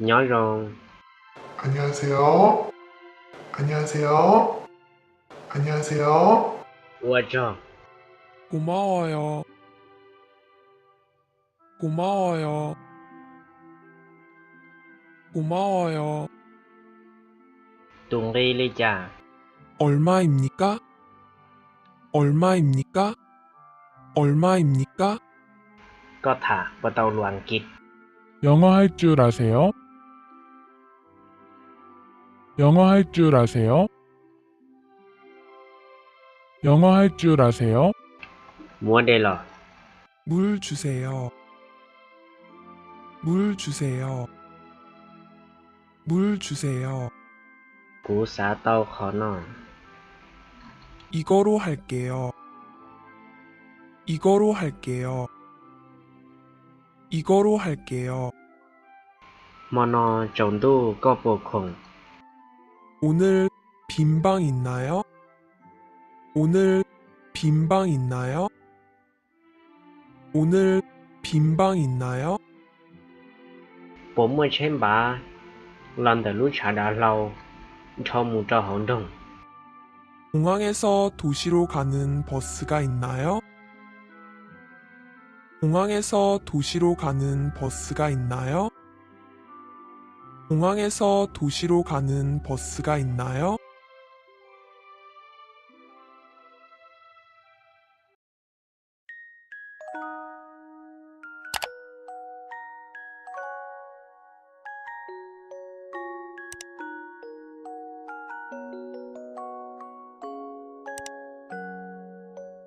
Nyob zoo. 안녕하세요. 안녕하세요. 안녕하세요. Ua tsaug. 고마워요. 고마워요. 고마워요. Tus nqi li cas? 얼마입니까? 얼마입니까? 얼마입니까? Koj tham puas tau lus Askiv? 영어 할 줄 아세요? 영어 할 줄 아세요? 영어 할 줄 아세요? Muab dej los. 물 주세요. 물 주세요. 물 주세요. Kuv xav tau qhov no. 이거로 할게요. 이거로 할게요. 이거로 할게요. Hmo no tsaus ntuj koj puas khoom? 오늘 빈 방 있나요? 오늘 빈 방 있나요? 오늘 빈 방 있나요? Puas muaj tsheb npav los ntawm lub tshav dav hlau dhau mus rau hauv nroog? 공항에서 도시로 가는 버스가 있나요? 공항에서 도시로 가는 버스가 있나요? 공항에서 도시로 가는 버스가 있나요?